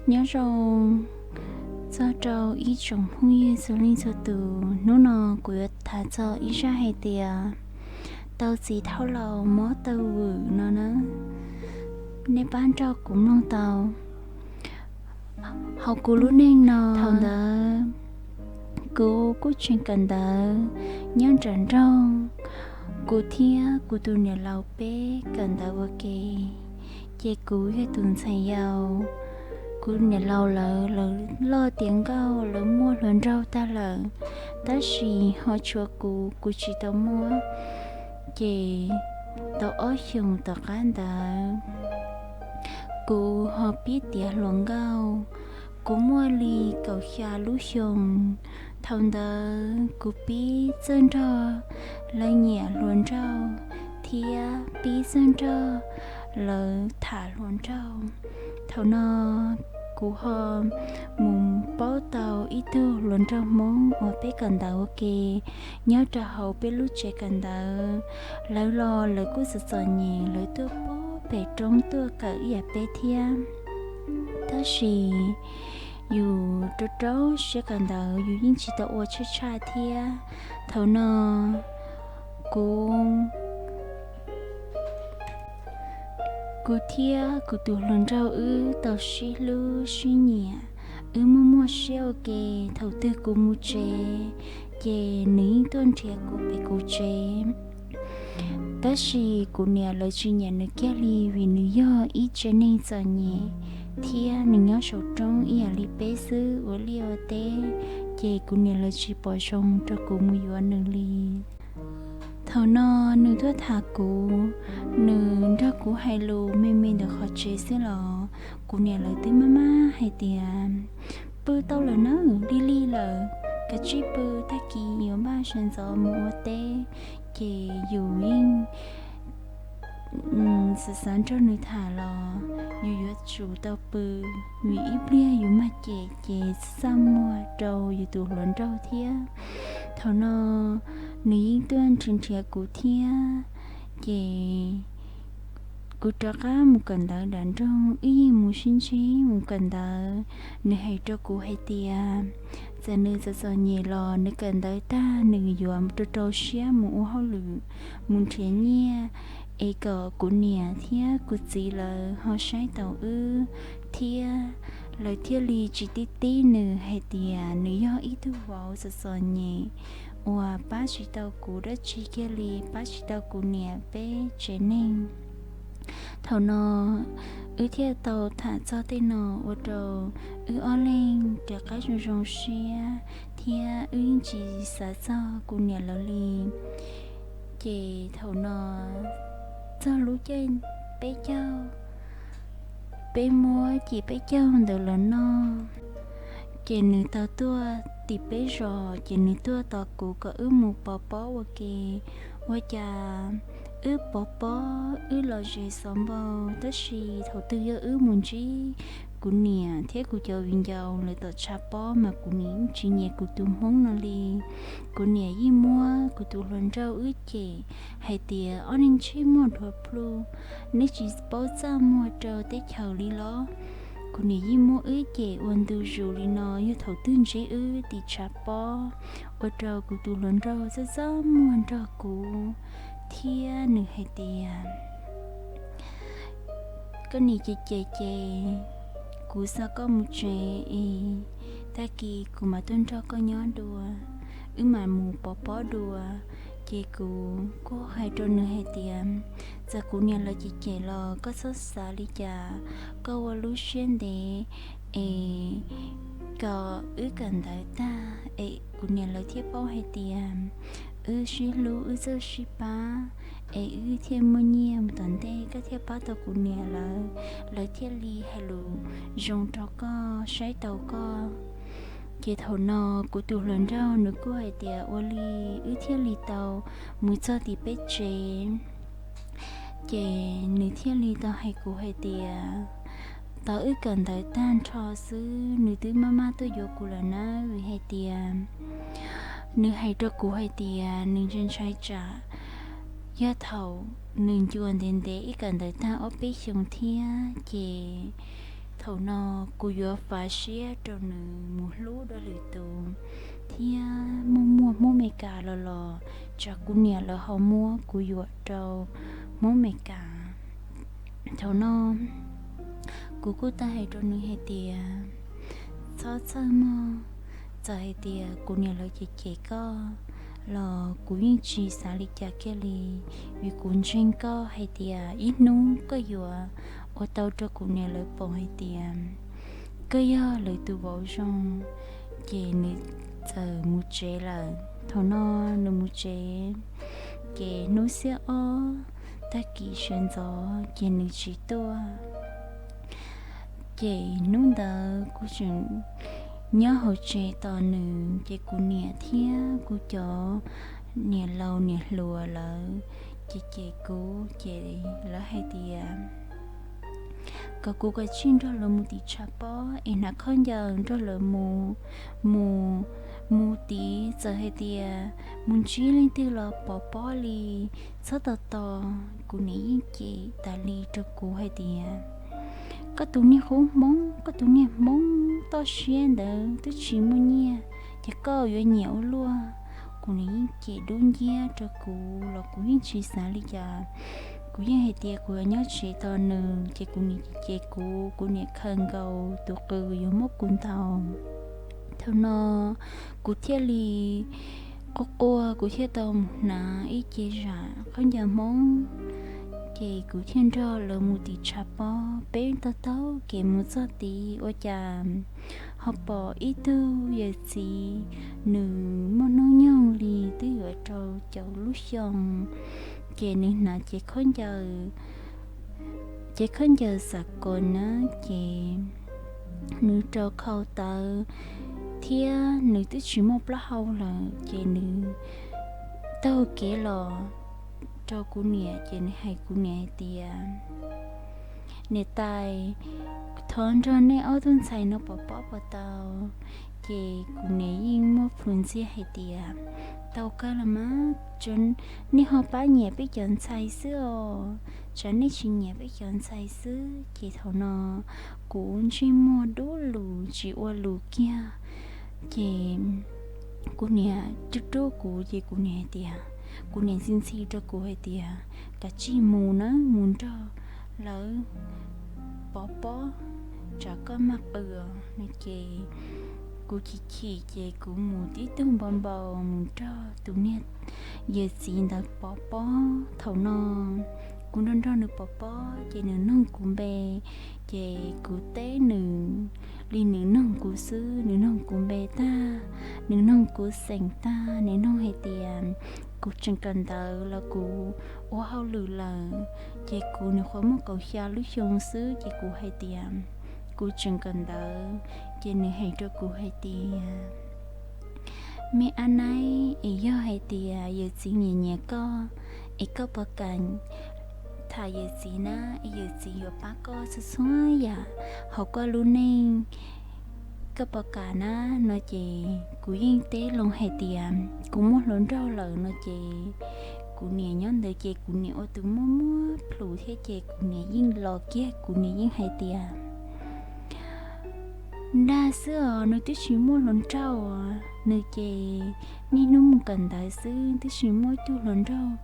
Nyob zoo txog rau ib tsoom phooj ywg txhua leej txhua tus, hnub no kuv yuav tham txog ib zaj hais tias tau txiv thauj laus mob taw vwm no na. Nej pab nrog kuv mloog tau. Hauv kuv lub neej no, thaum ntawd kuv kuj tseem kawm ntawv nyob nram nroog. Kuv thiab kuv tus niam laus peb kawm ntawv ua ke, ces kuv yog tus ntxhais yau. Kuv niam laus lawv, lawv loj tiav nkauj, lawv muaj hluas nraug tag lawm, tab sis ho tshuav kuv, kuv tsis tau muaj. Ces tau ob xyoos tom qab ntawd, kuv ho pib tiav hluas nkauj. Kuv muaj li kaum xya lub xyoos. Thaum ntawd kuv pib txawj nrog lawv nyiam hluas nraug thiab pib txawj nrog lawv tham hluas nraug. Thaum no kuv ho mus paub tau ib tug hluas nraug Hmoob uas peb kawm ntawv ua ke nyob rau hauv peb lub tsev kawm ntawv. Lawv los lawv kuj txom txom nyem, lawv tuaj puag pem roob tuaj kawm ib yam peb thiab. Tab sis yus rau rau siab kawm ntawv, yus yeej tsis tau ua tshaj tshaj thiab. Thaum no kuv, kuv thiab kuv tus hluas nraug wb tau sib hlub sib nyiam, wb muaj muaj siab ua ke. Thaum twg kuv mus tsev, ces nws yeej tuaj nrhiav kuv pem kuv tsev. Tab sis kuv niam lawv tsis nyiam nws kiag li, vim nws yog ib tsev neeg txom nyem thiab nws nyob saum roob ib yam li peb xwb, ua liaj ua teb, ces kuv niam lawv tsis pom zoo rau kuv mus yuav nws li. Thaum no nws tuaj tham kuv, nws nrog kuv hais lus me me ntawm qhov tsev xwb los kuv niam lawv twb maj maj hais tias, pw tau lawm na, lig lig lawm, kav tsij pw, tag kis yuav npaj sawv ntxov mus ua teb. Ces yus yeej xav xav nrog nws tham los yus yuav tsum tau pw, vim ib pliag yus mag cem ces txaj muag rau yus tus hluas nraug thiab. Thaum no nws yeej tuaj nrhiav nrhiav kuv thiab. Ces kuv rov qab mus kawm ntawv nram nroog, wb yeej mus sib ntsib mus kawm ntawv. Nws hais rau kuv hais tias txawm nws txom txom nyem los nws kawm ntawv tag nws yuav rau rau siab mus ua hauj lwm, mus nrhiav nyiaj, es kom kuv niam thiab kuv txiv lawv ho saib taus wb thiab. Lawv thiaj li tsis tib tib nws hais tias nws yog ib tug vauv txom txom nyem uas pab tsis tau kuv dab tsi kiag li, pab tsis tau kuv niam peb tsev neeg. Thaum no wb thiaj tau tham txog tej no ua rau wb ob leeg rov qab zoo zoo siab thiab wb yeej tsis xav txog kuv niam lawv li. Ces thaum no txog lub caij peb caug, peb muab cim peb caug ntawd los noj, ces nws tau tuaj tim peb zos, ces nws tuaj tos kuv kom wb mus pov pob ua ke. Ua cas wb pov pob wb los zes xov npau, tab sis thaum twg yog wb mus ntsib kuv niam thiab kuv cov viv ncaus lawv tom tshav pob mas kuv niam yeej tsis nyiam kuv tus hmoob no li. Kuv niam yeej muab kuv tus hluas nraug wb cem hais tias ob neeg ntsej muag dhuav plhu, neb tsis paub txaj muag rau teb chaws li los? Kuv niam yeej muab wb cem ua ntu zus li no, yog thaum twg ntsib wb tim tshav pob, ua rau kuv tus hluas nraug txaj txaj muag nrog kuv, thiab nws hais tias, koj niam cem cem ces kuv xa koj mus tsev es tag kis kuv mam tuaj nrog koj nyob dua, wb mam mus pov pob dua. Ces kuv kuj hais rau nws hais tias, txawm kuv niam lawv cem cem los koj txhob xav li cas, koj ua lub siab ntev es kom wb kawm ntawv tag. Es kuv niam lawv thiaj paub hais tias wb sib hlub wb txawj sib pab, es wb thiaj muaj nyiaj mus tom ntej, koj thiaj pab tau kuv niam lawv, lawv thiaj li hais lus zoo rau koj, saib taus koj. Ces thaum no kuv tus hluas nraug nws kuj hais tias ua li wb thiaj li tau mus txog tim peb tsev. Ces nws thiaj li tau hais kuv hais tias, tau wb kawm ntawv tag nrho xwb nws twb maj maj tuaj yuav kuv lawm na, vim hais tias nws hais rau kuv hais tias nws ntshai ntshai tsam yog thaum nws ncua ntev ntev ib kawm ntawv tag ob peb xyoos thiab ces Thaum no kuv yuav fav siab rau nws mus hlub dua lwm tus thiab muaj muaj Hmoob Meskas los los, tsam kuv niam lawv ho muab kuv yuam rau Hmoob Meskas. Thaum no kuv kuj tau hais rau nws hais tias, txhob txhawj mog, txawm hais tias kuv niam lawv cem cem koj los kuv yeej tsis xav li cas kiag li, vim kuv ntseeg koj hais tias ib hnub koj yuav ua tau rau kuv niam lawv pom hais tias koj yog lawv tus vauv zoo. Ces nws txawm mus tsev lawm. Thaum no nws mus tsev, ces hnub xiab ob tag kis sawv ntxov ces nws tsis tuaj. Ces hnub ntawd kuv tseem nyob hauv tsev tos nws, ces kuv niam thiab kuv cov niam laus niam hluas lawv ces cem kuv, ces lawv hais tias kom kuv kav tsij nrog lawv mus tim tshav pob es hnav khaub ncaws nrog lawv mus, mus, mus tid, txawm hais tias mus ntsib leej twg los pov pob li, txhob tos tos. Kuv niam yeej cem tas li rau kuv hais tias, koj tus niag qub Hmoob, koj tus niag Hmoob toj siab ntawd twb tsis muaj nyiaj, ces koj yuav nyiam ua luaj. Kuv niam yeej cem dub nciab rau kuv los kuv yeej tsis xav li cas. Kuv yeej hais tias kuv yuav nyob tsev tos nws, ces kuv niam cem kuv, kuv niam khaws nkaus tus qws yuav muab kuv ntaus. Thaum no kuv thiaj li quaj quaj, kuv thiaj tau mus hnav ib ce zam khaub ncaws Hmoob, ces kuv thiaj nrog lawv mus tim tshav pob. Peb taug taug kev mus txog tid ua cas ho pom ib tug yawm txiv, nws muaj hnub nyoog li twb yuav rau caum lub xyoo, ces nws hnav cev khaub ncaws, cev khaub ncaws xam kos na, ces nws rau khau tawv thiab nws twb tsis muaj plaub hau lawm, ces nws taug kev los rau kuv niam, ces nws hais kuv niam hais tias, niam tais, thov nrog nej ob tug ntxhais no pov pob puas tau? Ces kuv niam yeej muab plhus ntxiag hais tias, tau kawg los mas, nej ho pab nyiam peb cov ntxhais xwb os, tsam nej tsis nyiam peb cov ntxhais xwb. Ces thaum no kuv ntsej muag dub lus tsis ua lus kiag, ces kuv niam rub rub kuv, ces kuv niam hais tias, kuv niam ntxhi ntxhi rau kuv hais tias, kav tsij mus na, mus nrog lawv pov pob, tsam koj mag qw os no. Ces kuv chim chim ces kuv mus tib tug npau npau mus nrog tus niag yawm txiv ntawd pov pob. Thaum no kuv nrog nrog nws pov pob ces nws noog kuv npe, ces kuv teb nws li nws noog kuv xwb. Nws noog kuv npe tag, nws noog kuv xeem tag, nws noog hais tias kuv tseem kawm ntawv los kuv ua hauj lwm lawm. Ces kuv, nws qhuav muaj kaum xya lub xyoo xwb, ces kuv hais tias kuv tseem kawm ntawv. Ces nws hais rau kuv hais tias, me ab naib, es yog hais tias yawm txiv nyiam nyiam koj, es koj puas kam tham yawm txiv na, es yawm txiv yuav pab koj txhua txhua yam hauv koj lub neej, koj puas kam na? No ces kuv yeej teb loo hais tias kuv muaj hluas nraug lawm no ces kuv niam nyob ntawd ces kuv niam ua tus muaj muaj plhus thiab ces kuv niam yeej los kiag, kuv niam yeej hais tias, dag xwb os, nws twb tsis muaj hluas nraug, nws ces niaj hnub mus kawm ntawv xwb, twb tsis muaj tug hluas nraug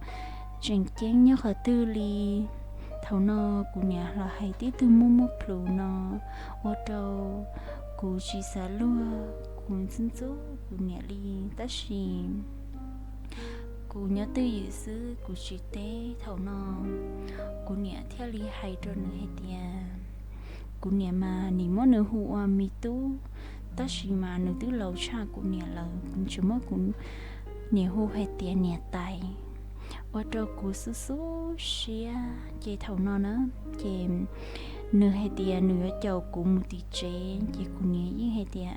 tseem ceeb nyob qhov twg li. Thaum no kuv niam los hais tib tug muaj muaj plhus no ua rau kuv tsis xav luag, kuv ntxub ntxub kuv niam li. Tab sis kuv nyob twj ywm xwb, kuv tsis teb. Thaum no kuv niam thiaj li hais rau nws hais tias, kuv niam mas nim muab nws hu ua me tub, tab sis mas nws twb laus tshaj kuv niam lawm, kuv tseem muab kuv niam hu hais tias niam tais, ua rau kuv xub xub siab. Ces thaum no na, ces nws hais tias nws yuav caum kuv mus tim tsev, ces kuv niam yeej hais tias,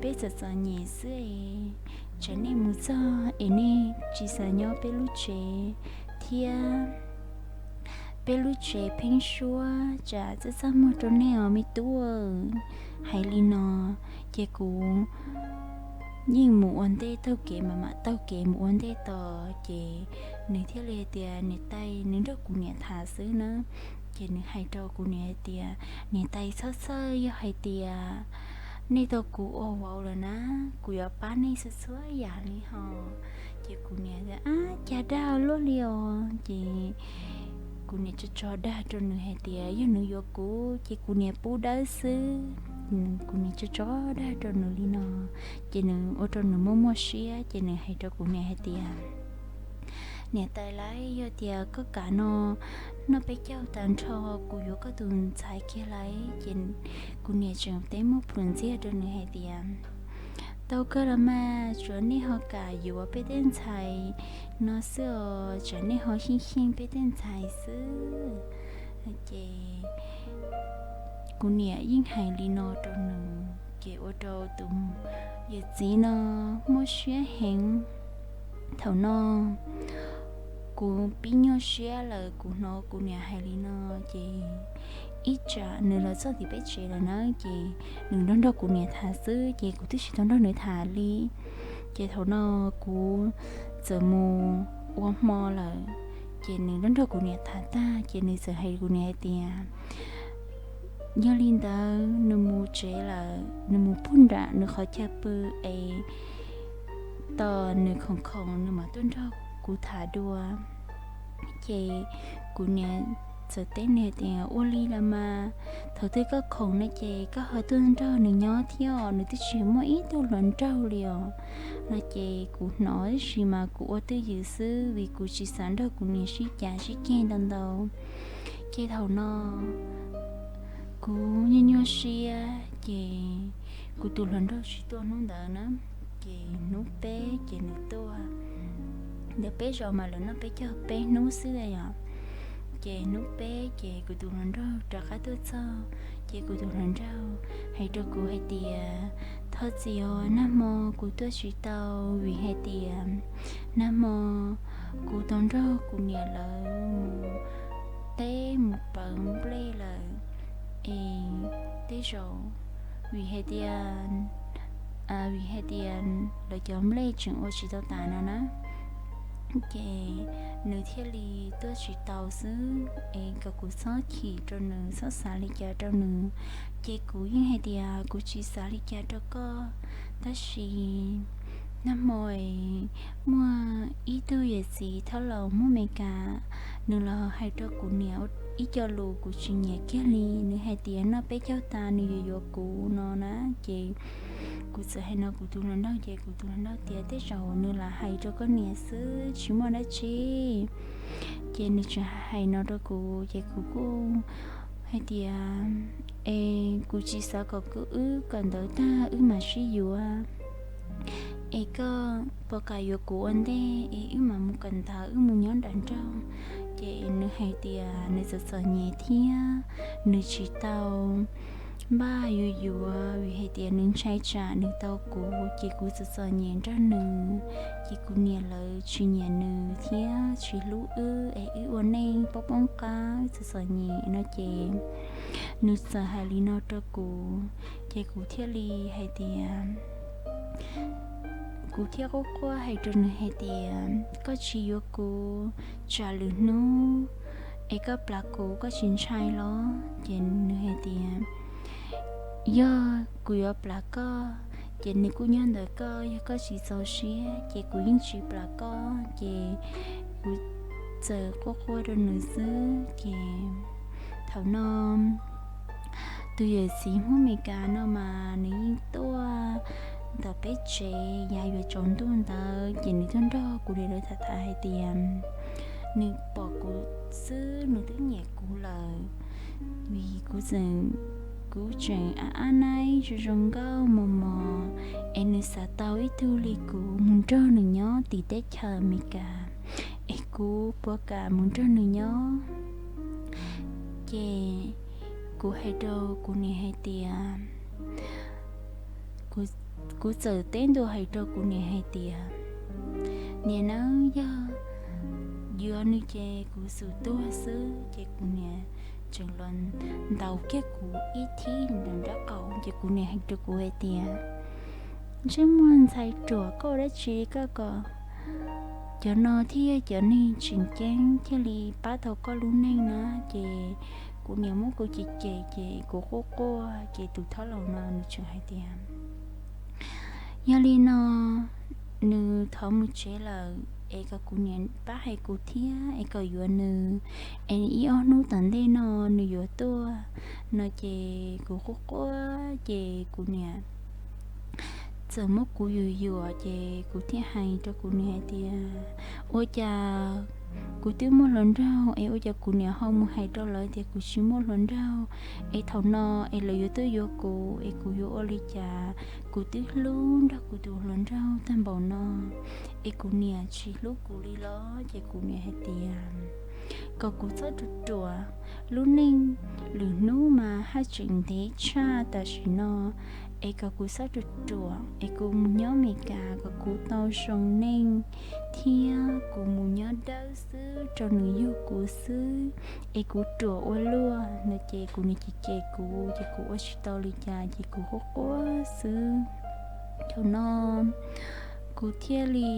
peb txom txom nyem xwb es, tsam nej mus txog es nej tsis xav nyob peb lub tsev thiab, peb lub tsev pheeb suab tsam txaj txaj muag rau nej os me tub. Hais li no, ces kuv yeej mus ua ntej taug kev, mam mam taug kev mus ua ntej tos, ces nws thiaj li hais tias niam tais, nws nrog kuv niam tham xwb na, Ces nws hais rau kuv niam hais tias, niam tais, txhob txhawj, yog hais tias nej tau kuv ua vauv lawm na, kuv yuav pab nej txhua txhua yam li hos. Ces kuv niam tias, ab, cas dag luaj li os. Ces kuv niam tso tso dag rau nws hais tias yog nws yuav kuv ces kuv niam pub dawb xwb. Kuv niam tso tso dag rau nws li no, ces nws ua rau nws muaj muaj siab, ces nws hais rau kuv niam hais tias, niam tais lauj, yog tias koj kam no noj peb caug tag nrho, kuv yuav koj tus ntxhais kiag lauj. Ces kuv niam tseem teb muaj plhus ntxiag rau nws hais tias, tau kawg los mas, tsuav nej ho kam yuav peb tej ntxhais no xwb os, tsam nej ho xyeej xyeej peb tej ntxhais xwb. Ces kuv niam yeej hais li no rau nws, ces ua rau tus yawm txiv no muaj siab heev. Thaum no kuv pib nyuaj siab lawm, kuv hnov kuv niam hais li no ces ib tsam nws los txog tim peb tsev lawm na, ces nws nrog nrog kuv niam tham xwb, ces kuv twb tsis tau nrog nws tham li. Ces thaum no kuv txawm mus ua hmo lawm, ces nws nrog nrog kuv niam tham tag, ces nws txawm hais kuv niam hais tias, yog li ntawd nws mus tsev lawm, nws mus puag nram nws qhov chaw pw es tos nws khoom khoom nws mam tuaj nrog kuv tham dua. Ces kuv niam txawm teb nws hais tias, ua li los mas, thaum twg koj khoom no ces koj ho tuaj nrog nws nyob thiab os, nws twb tsis muaj ib tug hluas nraug li os. No ces kuv hnov tab sis mas kuv ua twj ywm xwb, vim kuv tsis xav nrog kuv niam sib cav sib ceg ntau ntau. Ces thaum no kuv nyuaj nyuaj siab, ces kuv tus hluas nraug tsis tuaj hnub ntawd na. Ces hnub peb ces nws tuaj. Ntawm peb zaus mas lawv noj peb caug peb hnub xwb yom. Ces hnub peb ces kuv tus hluas nraug rov qab tuaj txog, ces kuv tus hluas nraug hais rau kuv hais tias, thov txim os, nag hmo kuv tuaj tsis tau, vim hais tias nag hmo kuv tau nrog kuv niam lawv mus teb mus pawv nplej lawm es tej zaum, vim hais tias, vim hais tias lawv cov nplej tseem ua tsis tau tas no na, ces nws thiaj li tuaj tsis tau xwb, es kom kuv txhob chim rau nws, txhob xav li cas rau nws. Ces kuv yeej hais tias kuv tsis xav li cas rau koj, tab sis nag hmo es muaj ib tug yawm txiv thab laus Hmoob Amelikas, nws los hais rau kuv niam ib co lus kuv tsis nyiam kiag li. Nws hais tias noj peb caug tas nws yuav yuav kuv no na, ces kuv txawm hais no kuv tus hluas nraug, ces kuv tus hluas nraug tias tej zaum nws lam hais rau koj niam xwb, tsis muaj dab tsi. Ces nws tseem hais no rau kuv, ces kuv kuj hais tias, es kuv tsis xav kom kuv wb kawm ntawv tag wb mam sib yuav, es koj puas kam yuav kuv ua ntej es wb mam mus kawm ntawv wb mus nyob nram nroog. Ces nws hais tias nws txom txom nyem thiab nws tsis tau npaj yuav yuav, vim hais tias nws ntshai tsam nws tau kuv ces kuv txom txom nyem nrog nws, ces kuv niam lawv tsis nyiam nws thiab tsis hlub wb es wb ua neej poob poob qab, wb txom txom nyem no ces nws txawm hais li no rau kuv, ces kuv thiaj li hais tias, kuv thiaj quaj quaj hais rau nws hais tias koj tsis yuav kuv, tsam lwm hnub es koj plam kuv koj tsis ntshai los? Ces nws hais tias yog kuv yuav plam koj ces nws kuj nyob ntawm koj, yog koj tsis txaus siab ces kuv yeej tsis plam koj. Ces kuv txawm quaj quaj rau nws xwb. Ces thaum no tus yawm txiv Hmoob Amelikas no mas nws yeej tuaj ntawm peb tsev yav yuav tsaus ntuj ntawd, ces nws tuaj nrog kuv niam lawv tham tham hais tias nws pom kuv xwb nws twb nyiam kuv lawm, vim kuv tseem, kuv tseem ab ab naib zoo zoo nkauj mos mos, es nws xav tau ib tug li kuv mus nrog nws nyob tim teb chaws Amelikas, es kuv puas kam mus nrog nws nyob? Ces kuv hais rau kuv niam hais tias, kuv txawm teb ntua hais rau kuv niam hais tias, niam nawb, yog yuav nws ces kuv xum tuag xwb. Ces kuv niam tseem los ntaus kiag kuv ib thib nram nraub qaum, ces kuv niam hais rau kuv hais tias, ntsej muag ntxhais ruam, koj ua dab tsi koj kom cov no thiab cov neeg tseem ceeb thiaj li pab tau koj lub neej na. Ces kuv niam muab kuv cem cem ces kuv quaj quaj ces tus thaub laus no nws tseem hais tias, yog li no nws thov mus tsev lawm es kom kuv niam pab hais kuv thiab es kom yuav nws, es ib ob hnub tom ntej no nws yuav tuaj no. Ces kuv quaj quaj ces kuv niam txawm muab kuv yuam yuam ces kuv thiaj hais rau kuv niam hais tias, ua cas kuv twb muaj hluas nraug es ua cas kuv niam ho mus hais rau lawv tias kuv tsis muaj hluas nraug, es thaum no es lawv yuav tuaj yuav kuv es kuv yuav ua li cas? Kuv twb hlub nrog kuv tus hluas nraug tag npaum no es kuv niam tsis hlub kuv li los? Ces kuv niam hais tias kom kuv txhob ruam ruam, lub neej lwm hnub mas haj tseem ntev tshaj tam sim no, es kom kuv txhob ruam ruam es kuv mus nyob Meskas kom kuv tau zoo neej thiab kuv mus nyob dawb xwb rau nws yug kuv xwb, es kuv ruam ua luaj no. Ces kuv niam cem cem kuv ces kuv ua tsis tau li cas ces kuv quaj quaj xwb. Thaum no kuv thiaj li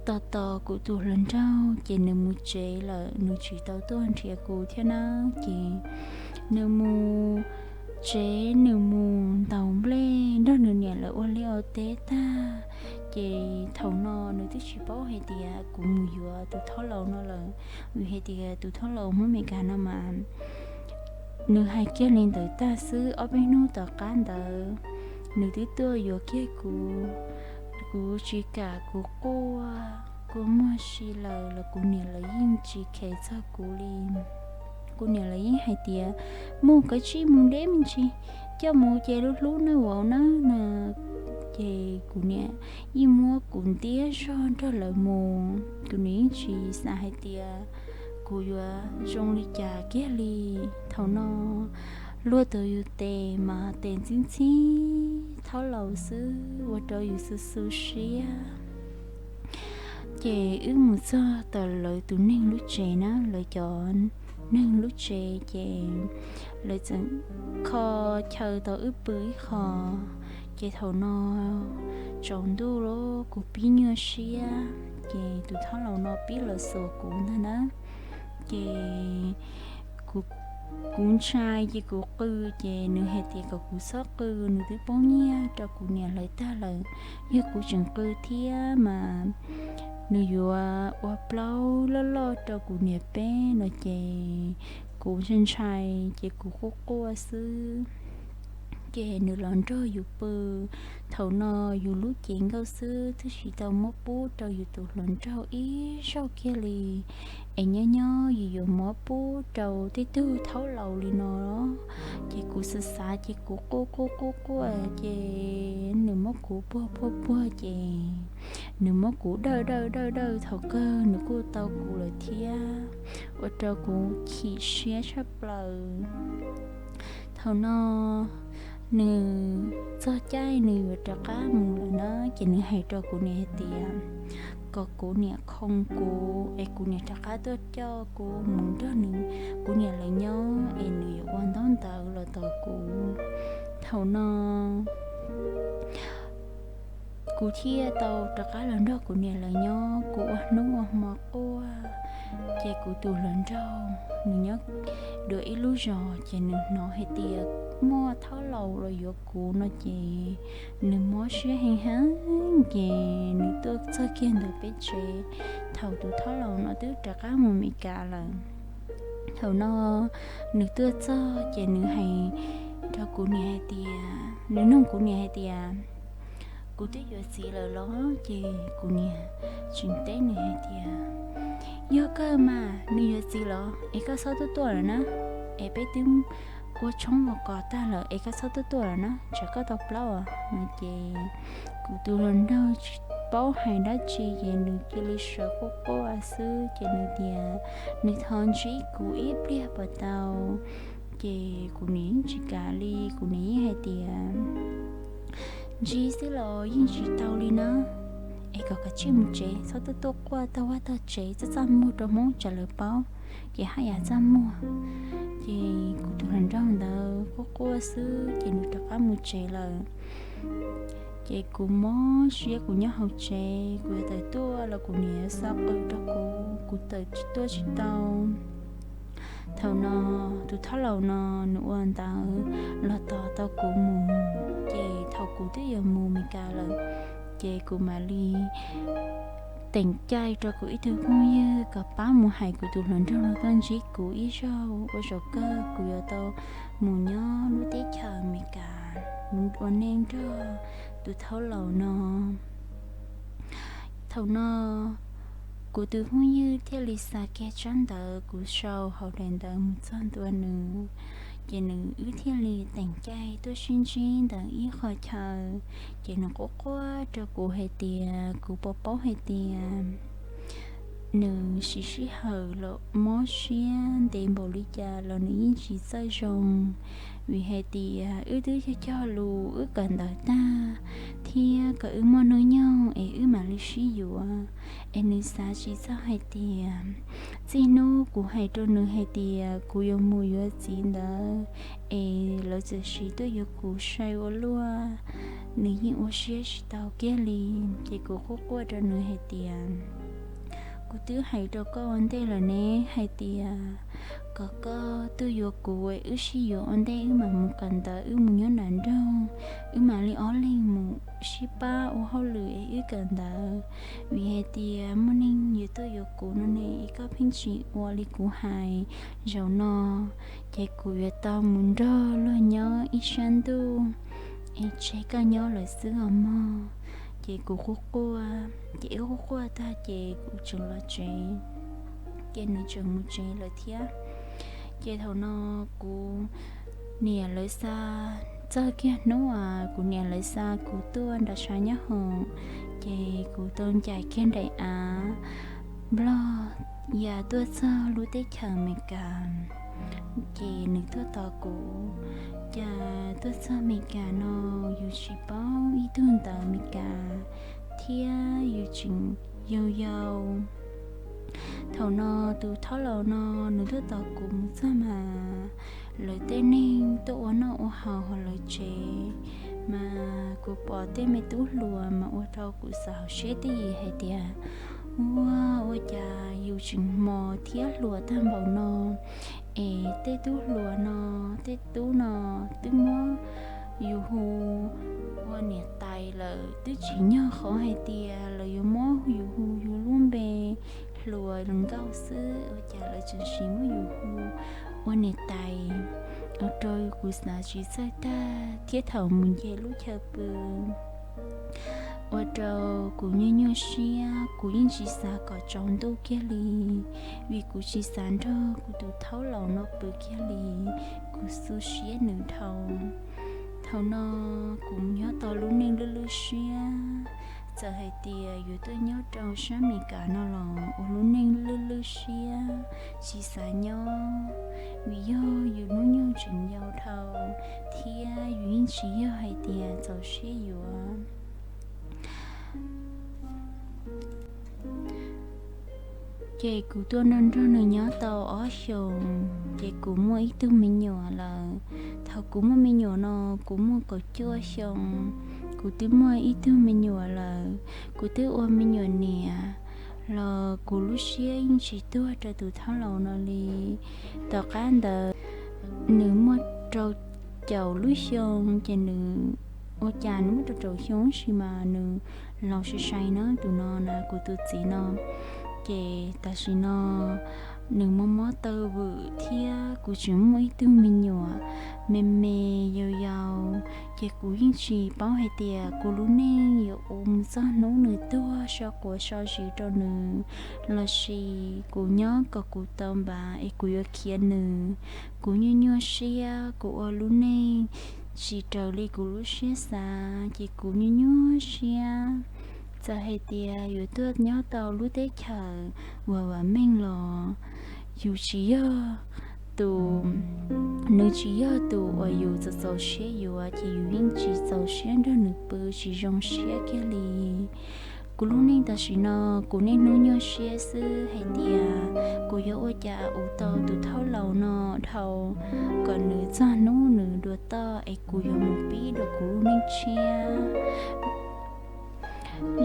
tos tos kuv tus hluas nraug ces nws mus tsev lawm, nws tsis tau tuaj nrhiav kuv thiab na. Ces nws mus tsev, nws mus ntaus nplej nrog nws niam lawv ua liaj ua teb tag, ces thaum no nws twb tsis paub hais tias kuv mus yuav tus thaub laus no lawm, vim hais tias tus thaub laus Hmoob Meskas no mas nws hais kiag li ntawd tag xwb, ob peb hnub tom qab ntawd nws twb tuaj yuav kiag kuv. Kuv tsis kam, kuv quaj, kuv muag si lawm los kuv niam lawv yeej tsis kheev txog kuv li. Kuv niam lawv yeej hais tias, mus kav tsij mus deb me ntsis, coj mus ces lub hlub nawb vauv nawb no. Ces kuv niam yeej muab kuv ntiab zog nrog lawv mus. Kuv niam yeej tsis xav hais tias kuv yuav zoo li cas kiag li. Thaum no luag tuav yus tes mas tes ntxhib ntxhib thaub laus xwb ua rau yus xu xu siab. Ces wb mus txog tom lawv tus neeg lub tsev na, lawv cov neeg lub tsev ces lawv txawm kho chaw tau wb pw ib qho. Ces thaum no tsaus ntuj los kuv pib nyuaj siab, ces tus thaub laus no pib los xuas kuv ntag na. Ces kuv, kuv ntshai ces kuv qw, ces nws hais tias kom kuv txhob qw, nws twb poob nyiaj rau kuv niam lawv tag lawm. Yog kuv tseem qw thiab mas nws yuav ua plaub loj loj rau kuv niam peb no ces kuv ntshai ntshai ces kuv quaj quaj xwb. Ces nws los nrog yus pw. Thaum no yus lub cev nkauj xwb twb tsis tau muab pub rau yus tus hluas nraug ib zaug kiag li. Es nyob nyob yus yuav muab pub rau tej tug thaub laus li no. Ces kuv xav xav ces kuv quaj quaj quaj quaj ces nws muab kuv puag puag puag ces nws muab kuv dawj dawj dawj dawj thaum kawg nws kuj tau kuv lawm thiab, ua rau kuv chim siab tshaj plaws. Thaum no nws txog caij nws yuav rov qab mus lawm na, ces nws hais rau kuv niam hais tias kom kuv niam khoom kuv es kuv niam rov qab tuaj coj kuv mus nrog nws, kuv niam lawv nyob es nws yuav ua ntaub ntawv los tos kuv. Thaum no kuv thiaj tau rov qab los nrog kuv niam lawv nyob, kuv ua hnub ua hmo quaj. Ces kuv tus hluas nraug nws nyob dua ib lub zos, ces nws hnov hais tias muaj thaub laus los yuav kuv no ces nws mob siab heev heev, ces nws tuaj txog kiag ntawm peb tsev. Thaum tus thaub laus no twb rov qab mus Meskas lawm. Thaum no nws tuaj txog ces nws hais rau kuv niam hais tias, nws nug kuv niam hais tias, kuv twb yuav txiv lawm los? Ces kuv niam tseem teb nws hais tias, yog kawg mas, nws yuav txiv los es koj txhob tuaj tuaj lawm na, es peb twb ua tshoob ua kos tag lawm es koj txhob tuaj tuaj lawm na, tsam koj tau plaub os no. Ces kuv tus hluas nraug tsis paub hais dab tsi ces nws cia li sawv quaj quaj xwb, ces nws tias nws thov ntsib kuv ib pliag puas tau. Ces kuv niam yeej tsis kam li, kuv niam yeej hais tias, ntsib xwb los yeej tsis tau li na, es kom kav tsij mus tsev, txhob tuaj tuaj quaj tag vaj tag tsev txaj txaj muag rau Hmoob tsam lawv paub, ces haj yam txaj muag. Ces kuv tus hluas nraug ntawd quaj quaj xwb ces nws rov qab mus tsev lawm. Ces kuv mob siab kuv nyob hauv tsev, kuv yuav tawm tuaj los kuv niam yuav xa qws rau kuv, kuv tawm tuaj tsis tau. Thaum no tus thaub laus no nws ua ntawv los tos tau kuv mus, ces thaum kuv twb yuav mus Meskas lawm, ces kuv mam li teem caij rau kuv ib tug phooj ywg kom pab mus hais kuv tus hluas nraug los tuaj ntsib kuv ib zaug, ua zaum kawg kuv yuav tau mus nyob lub teb chaws Amelikas mus ua neej nrog tus thaub laus no. Thaum no kuv tus phooj ywg thiaj li xa kiag tsab ntawv kuv sau hauv daim ntawv mus txog ntua nws, ces nws wb thiaj li teem caij tuaj sib ntsib ntawm ib qho chaw, ces nws quaj quaj rau kuv hais tias kuv puas paub hais tias nws siv sij hawm los mob siab ntev npaum li cas los nws yeej tsis txawj zoo, vim hais tias wb twb cog cog lus wb kawm ntawv tag, thiab kom wb muaj hnub nyoog es wb mam li sib yuav. Es nws xav tsis txog hais tias txij hnub kuv hais rau nws hais tias kuv yuav mus yuav txiv ntawd, es lawv txawm sis tuaj yuav kuv sai ua luaj, nws yeej ua siab tsis tau kiag li. Ces kuv quaj quaj rau nws hais tias kuv twb hais rau koj ua ntej lawm ne, hais tias kom koj tuaj yuav kuv, wb sib yuav ua ntej wb mam mus kawm ntawv, wb mus nyob nram nroog, wb mam li ob leeg mus sib pab ua hauj lwm es wb kawm ntawv. Vim hais tias muaj neeg yuav tuaj yuav kuv no ne, es koj pheej tsis ua li kuv hais. Zaum no ces kuv yuav tau mus nrog luag nyob ib sab ntuj, es tseg koj nyob lawm xwb os mog. Ces kuv quaj quaj, ces wb quaj quaj tag ces kuv tseem los tsev, ces nws tseem mus tsev lawm thiab. Ces thaum no kuv niam lawv xa, txog kiag hnub uas kuv niam lawv xa kuv tuaj nram sab nyob hoom, ces kuv tau ncaim kiag nraim av Nplog ya tuaj txog lub teb chaws Amelikas. Ces nws tuaj tos kuv, cas tuaj txog Amelikas no yus tsis paub ib tug ntawv Amelikas thiab yus tseem yau yau. Thaum no tus thaub laus no nws tuaj tos kuv mus txog mas lawv tej neeg tuaj ua noj ua haus hauv lawv tsev, mas kuv pom tej me tub hluas mas ua rau kuv xav hauv siab tib yim hais tias, ua, ua cas yus tseem hmo thiab hluas tag npaum no, es tej tub hluas no, tej tub no twb muab yus hu ua niam tais lawm, twb tsis nyog qhov hais tias lawv yuav muab yus hu yus lub npe hluas nkauj xwb, ua cas lawv tseem sis muab yus hu ua niam tais. Ua rau kuv xav tsis txawj tag thiab thaum mus nce lub chaw pw, ua rau kuv nyuaj nyuaj siab, kuv yeej tsis xav kom tsaus ntuj kiag li, vim kuv tsis xav nrog kuv tus thaub laus no pw kiag li, kuv xu siab nws dhau. Thaum no kuv nyob tau lub neej lwj lwj siab, txawm hais tias yuav tuaj nyob rau sab Amelikas no los ua lub neej lwj lwj siab, tsis xav nyob, vim yog yus hnub nyoog tseem yau dhau, thiab yus yeej tsis yog hais tias txaus siab yuav. Ces kuv tuaj nrog nrog nws nyob tau ob xyoos, ces kuv muaj ib tug me nyuam lawm. Thaum kuv muaj me nyuam no, kuv muaj kaum cuaj xyoo, kuv twb muaj ib tug me nyuam lawm, kuv twb ua me nyuam niam los kuv lub siab yeej tsis tuag rau tus thaub laus no li. Tom qab ntawd nws muaj rau caum lub xyoo, ces nws, ua cas nws muaj rau caum xyoo sis mas nws laus sai sai na, tus no na, kuv tus txiv no. Ces tam sim no nws mob mob taw vwm thiab kuv tseem muaj ib tug me nyuam me me yau yau, ces kuv yeej tsis paub hais tias kuv lub neej yuav ua mus txog hnub nws tuag so quav so zis rau nws, lossis kuv nyob kom kuv tau npav es kuv yuav khiav nws. Kuv nyuaj nyuaj siab, kuv ua lub neej tsis raws li kuv lub siab xav, ces kuv nyuaj nyuaj siab. Txawm hais tias yus tuaj nyob tau lub teb chaws uas vam meej los yus tsis yog tus, nws tsis yog tus uas yus txaus txaus siab yuav, ces yus yeej tsis txaus siab nrog nws pw, tsis zoo siab kiag li. Kuv lub neej tam sim no, kuv niaj hnub nyuaj siab xwb hais tias kuv yuav ua cas ua tau tus thaub laus no dhau, kom nws txog hnub nws dua toj es kuv yuav mus pib dua kuv lub neej tshiab.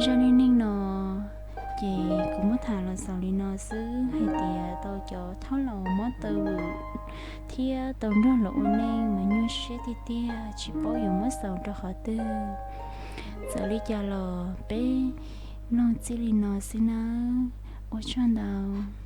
Zaj neej neeg no ces kuv muab tham los xaus li no xwb hais tias tau cov thaub laus mob taw vwm thiab tau nrog luag ua neej mas nyuaj siab tiag tiag tsis paub yuav muab xaus rau qhov twg. Txawm li cas los peb mloog txij li no xwb nawb. Ua tsaug ntau.